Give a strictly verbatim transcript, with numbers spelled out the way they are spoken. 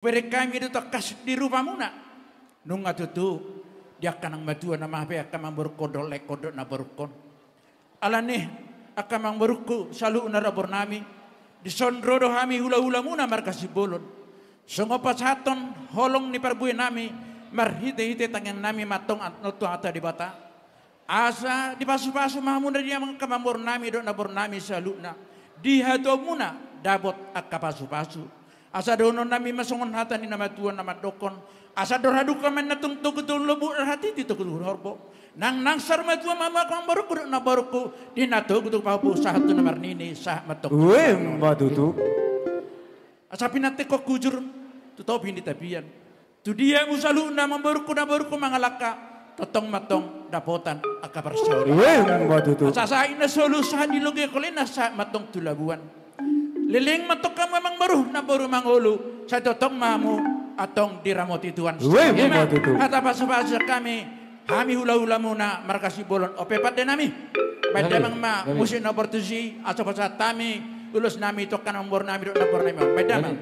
Hubereng hami do tangkas di rupamuna. Nunga tutu, di angka nang matua na maha pe angka amangborungkon dohot laengkon dohot namborungkon. Alani, angka amangborungku saluhutna, rabornami, dison ro do hami hulahulamuna marga Simbolon. Songon pasahathon holong ni parbuenami, marhitehite tangiangnami ma antong tu Amanta Debata. Asa dipasupasu ma hamuna di angka amangborunami dohot namborunami saluhutna. Di hatuaonmuna dapot angka pasupasu. Asa dohononnami ma songon hata ni na matua na mandokkon: Asa andor hadungka ma inna, tung togu tu lombu, andor hatiti togu tu horbo. Nang naeng saur matua ma hamu angka amangborungku dohot namborungku, di na togu tu pahompu sahat tu na marnini, sahat ma antong tu na marnono. Ima tutu. Asa pinantikhon hujur tu topi ni tapian. Tudia hamu saluhutna amangborungku namborungku mangalangka, tongtong ma antong dapotan angka parsaoran. Ima tutu. Asa sahat inna solu, sahat di loge kolena, sahat ma antong tu labuan. Leleng ma antong hamu amangboru namboru mangolu, sai tongtong ma hamu antong diramoti Tuhan. Ima tutu. Hata pasupasu sian hami, hami hulahulamuna marga Simbolon. Ope pandenami. Baen damang ma musik na partusi, asa pasahat hami ulosnami tu angka amangborunami dohot namborunami. Baen damang.